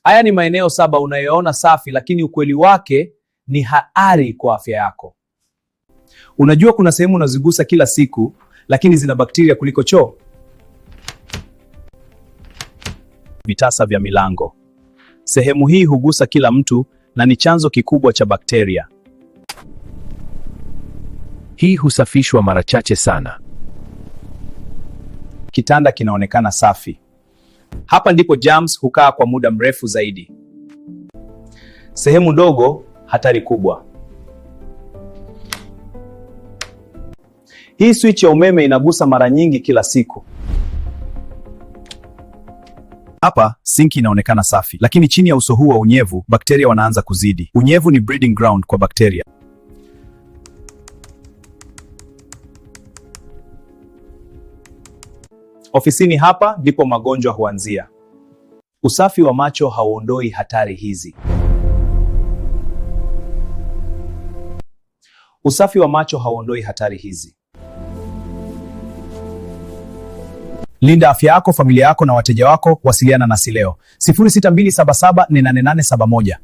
Haya ni maeneo 7 unayoona safi, lakini ukweli wake ni hatari kwa afya yako. Unajua kuna sehemu unazigusa kila siku, lakini zina bakteria kuliko choo. Vitasa vya milango. Sehemu hii hugusa kila mtu na ni chanzo kikubwa cha bakteria. Hii husafishwa mara chache sana. Kitanda kinaonekana safi. Hapa ndipo germs hukaa kwa muda mrefu zaidi. Sehemu ndogo, hatari kubwa. Hii switch ya umeme inagusa mara nyingi kila siku. Hapa sinki inaonekana safi, lakini chini ya uso huu wa unyevu bakteria wanaanza kuzidi. Unyevu ni breeding ground kwa bakteria. Ofisini hapa ndipo magonjwa huanzia. Usafi wa macho hauondoi hatari hizi. Usafi wa macho hauondoi hatari hizi. Linda afya yako, familia yako na wateja wako. Wasiliana nasi leo 0627748871.